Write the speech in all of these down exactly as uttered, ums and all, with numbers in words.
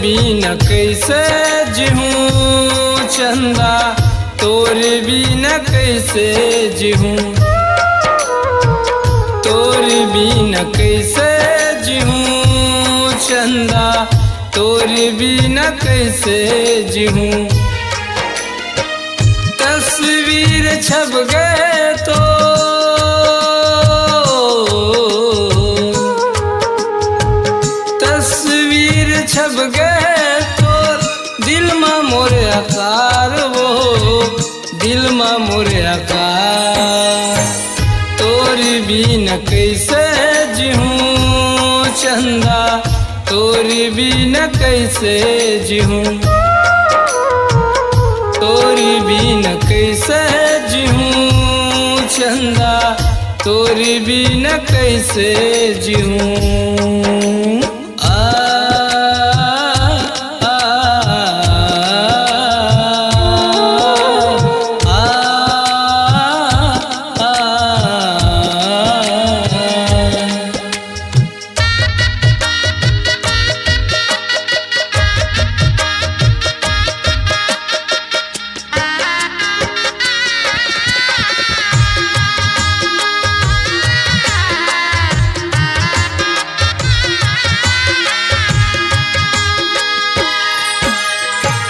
बिन कइसे जीहूँ चंदा, तोर बिन कइसे जीहूँ, तोर बिन कइसे जीहूँ चंदा, तोर बिन कइसे जीहूँ। तस्वीर छप गे तो, तस्वीर छप गे तोर दिल मा मोर आकार वो, दिल मा मोर आकार। तोर बिन कइसे जीहूँ चंदा, तोर बिन कइसे जीहूँ, तोर बिन कइसे जीहूँ चंदा, तोर बिन कइसे जीहूँ। आ, आ, आ, आ, आ।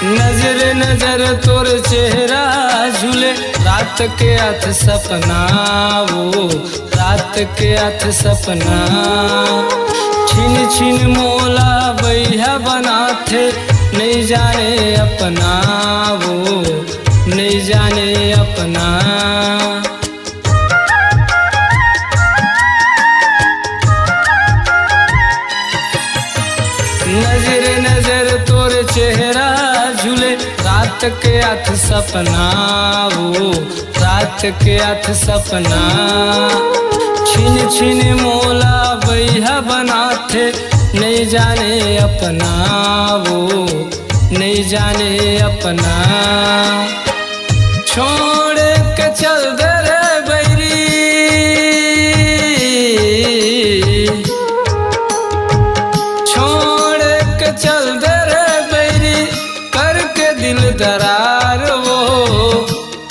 नजर नजर तोर चेहरा झूले, रात के आथे सपना वो, रात के आथे सपना। छिन छिन मोला बइहा बनाथे, नइ जाने अपना वो, नइ जाने अपना। नजर नजर तोर चेहरा झूले, रात के आथे सपना वो, रात के आथे सपना। छिन छिन मोला बइहा बनाथे, नइ जाने अपना वो, नइ जाने अपना। छोड़ के चल दे रे बैरी, छोड़ के चल दे रे बैरी, करके दिल दरार वो,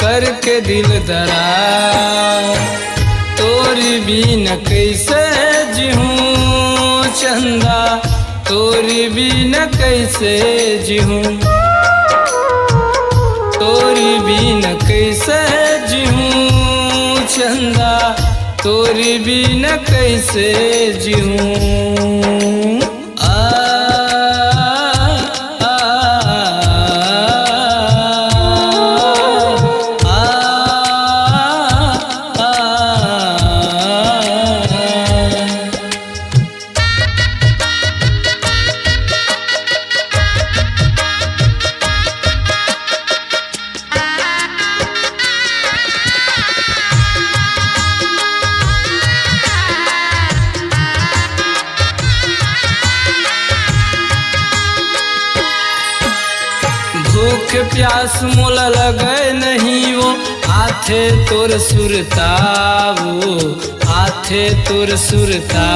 करके दिल दरार। तोर बिन कइसे जीहूँ चंदा, तोर बिन कइसे जीहूँ, तोर बिन कइसे जीहूँ चंदा, तोर बिन कइसे जीहूँ। आ, आ, आ, आ, आ। भूख प्यास मोला लगय नहीं वो, आथे तोर सुरता वो, आथे तोर सुरता।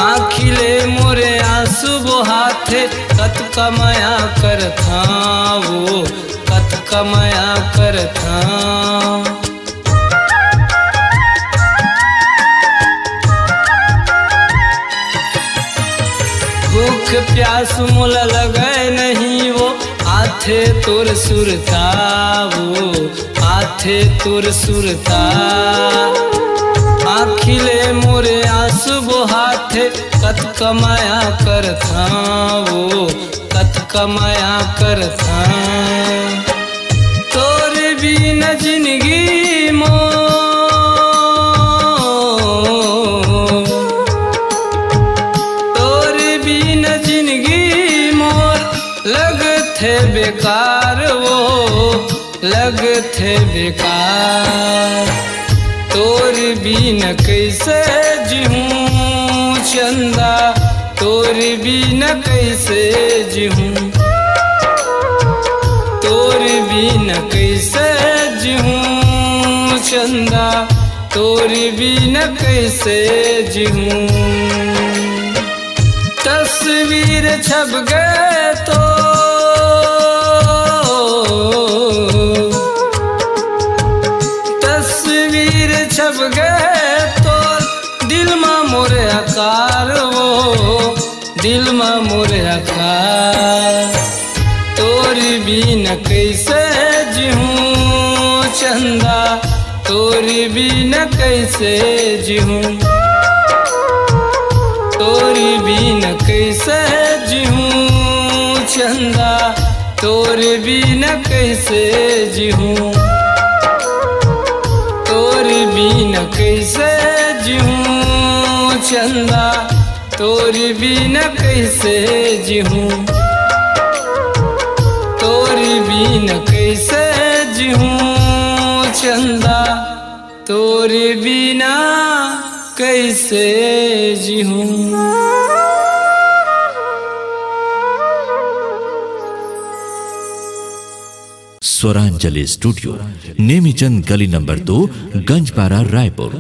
आँखी ले मोरे आँसू बोहाथे, कतका मया करथा वो, कतका मया करथा। भूख प्यास मोला लगय नहीं वो, आथे तोर सुरता वो, आथे तोर सुरता। आँखी ले मोरे आँसू बोहाथे, कतका मया करथा वो, कतका मया करथा। तोर बिन जिनगी मोर, तोर बिन जिनगी मोर लगथे बेकार वो, लगथे बेकार। तोर बिन कइसे जीहूँ चंदा, तोर बिन कइसे जीहूँ, तोर बिन कइसे जीहूँ चंदा, तोर बिन कइसे जीहूँ। तस्वीर छप गए तो, तस्वीर छप गए तो, दिल मा मोर आकार वो, दिल मा मोर आकार। तोर बिन कैसे जीहूँ चंदा, तोर बिन कैसे जीहूँ, तोर बिन कैसे जीहूँ चंदा, तोर बिन कैसे जीहूँ, तोर बिन कैसे जीहूँ चंदा, तोर बिन कैसे जीहूँ, तोर बिन कैसे जीहूँ चंदा, तोर बिना कैसे जीहूँ। स्वरांजलि स्टूडियो, नेमीचंद गली नंबर दो, गंजपारा, रायपुर।